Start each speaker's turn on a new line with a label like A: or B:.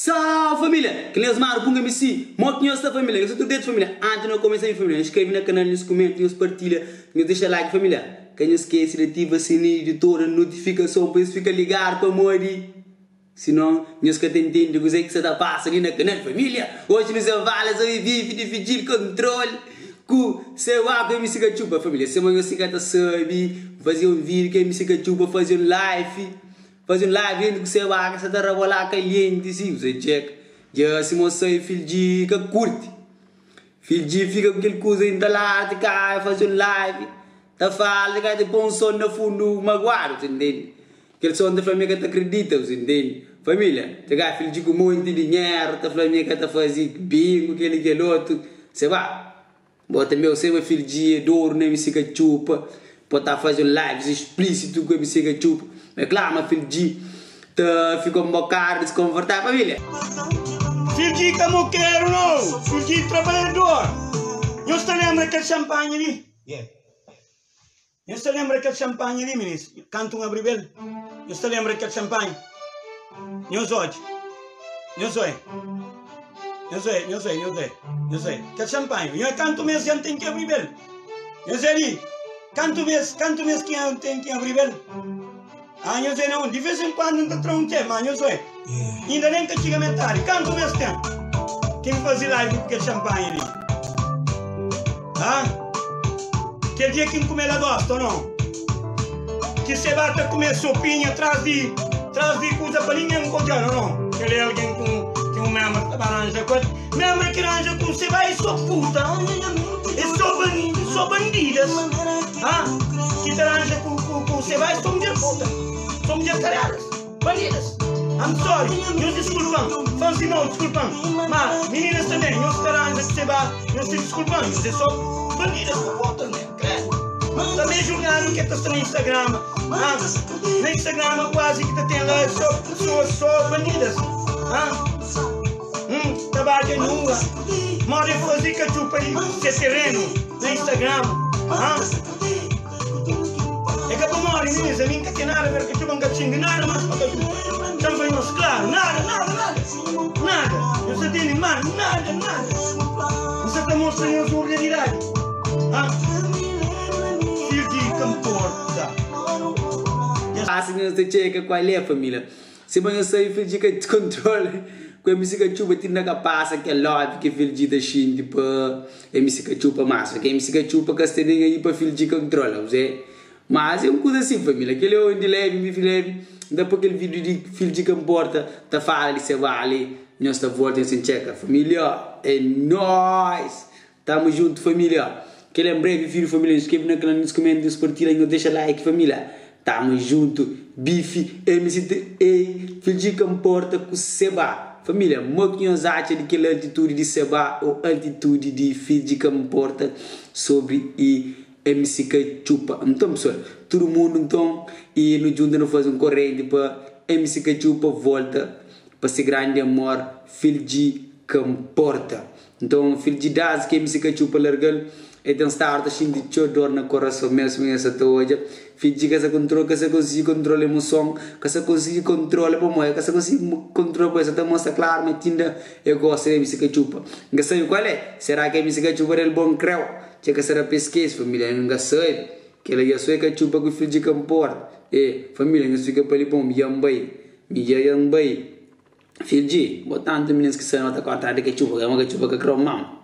A: Salve família! Kel nhos manu Punga MC Mo ki nhos sta família? Nhos sta tudu dretu família? Antis di nu kumesa nha família, nhos skrebe na kanal, nhos kumenta, nhos partilha, nhos dexa like família. Ka nhos skese di ativa sininhu di toda notifikason pa nhos fika ligadu pamodi sinon nhos ka ta intende kuzê ki sta ta pasa li na kanal família. Oji nu sen fala sobri bifi di fidjil kontrol ku Seba ku MC Katxupa família. Sima nhos fika ta sabe, N faze un vídiu ku MC Katxupa faze un live. Faze un live dentro ku se baka sa ta rabolá kalienti si bu sa txeka dja si mo sai fildji ka kurti fildji fika ku kel kuza intaladu ti ka faze un live ta fala ti ka ta poi un son na fundu maguadu bu ntende kel son ta fla mi ka ta kridita bu ntende familia ti ka fildji ku monti dinheru ta fla mi ka ta faze bingu keli kelotu se ba. Bo tanbe bu sema fil di doru na MC Katxupa Bo ta faze un lives explisitu ku MC Katxupa Ma é klaru ma fil di ta fika un bokadu diskonfortavel Familia.
B: Fil di ka mokeru no, fil di trabalhador Nhos ta lembra kel xanpanha li? Nhos ta lenbra kel xanpanha li, minis? Kantu N abriba el, nhos ta lenbra kel xanpanha? Nhos odja. Nhos oia. Nhos oia, nhos oia, nhos oia, nhos oia. Kel xanpanha. Nhos, kantu mes dja N ten ki abriba el? Nhos oia li. Kantu mes, kantu mes ki N ten ki abriba el? Ah, nhos é na undi? Di vez en kuandu N ta tra un txê, má nhos oi, inda nen ka txiga metadi. Kantu bês ten ki N faze live ku kel xanpanha li? Ah? Kel dia ki N kume lagosta, ô nau? Ki seba ta kume sopinha tras di tras di kuza pa ningen ka odja-l, ô nau? Kel é algen ku ki un ménbra ta ba ranja ku el. Ménbra ki ranja ku seba é sô puta, é sô sô bandidas. Ah, ki ta ranja ku ku ku seba é sô mudjer puta, sô mudjer karelas, bandidas. I'm sorry, nhos diskulpa-m, fãs di mau diskulpa-m, ma mininas tanbê nhos ta ranja ku seba, nhos ta diskulpa-m, nhos é sô bandidas ku putas mesmu, kredu. Tanbê julgadu ke ta sta na Instagram, ah, na Instagram kuazi ki ta ten la sô pesoas sô bandidas, ah. Hum, ta badja nua. Modi fazi katxupa di se terenu na Instagram. Ah? É ka pamodi minis, ami nka ten nada ver katxupa, nka xinti nada mas pa katxupa. Txan fla nhos klaru, nada, nada, nada, nada. Nhos ta tene ma nada, nada. N sa ta mostra nhos un realidadi. Ah? Sirgi ka nporta.
A: Asi nhos ta txeka kual é família. Sima nhos sabe Fidji ka kontrola ku MC Katxupa ti na ka pasa kel love ki Fidji ta xinti pa MC Katxupa mas ke MC Katxupa ka sta nen aí pa Fidji kontrola kuzé mas é un kuza si família kel é di levi mi levi nta poi kel vídeo di Fidji ka nporta ta fala di se bali nhos ta volta nhos ten txeka família é nóis. Tamo junto família Kel em breve vídeo família Inscreve na canal nos comenta nos partilha nos deixa like família Tamo junto Bife MCTA Fidji ka importa ku Seba Família mo ki nhos atxa di kel altitude di Seba ou altitude di Fidji ka importa sobre e MC ka txupa Nton pessoal tudo mundo nton e nu djunta nu faze um corrente pa MC ka txupa volta pa se grande amor Fidji ka nporta. Nton, fidju di Dazi ki MC Katxupa larga-l, el ten stadu ta xinti txeu dor na korason mésmu el sa ta odja fidju di ka sa kontrola, ka sa konsigi kontrola emoson, ka sa konsigi kontrola pamodi el ka sa konsigi kontrola pamodi el sa ta mostra klaru ma tinda el gosta di MC Katxupa. N ka sabe kual é, sera ki MC Katxupa da-l bon kreu? Dja ka sa da pa es skese familia, N ka sabe. Kel-la dja so é Katxupa ku fidju di ka nporta. E, familia, nhos fika pa li bon, mi dja N bai, mi dja N bai. Fidji, bo tantu minis ki sa no ta kontra di katxupa, ma katxupa ka kreu mam.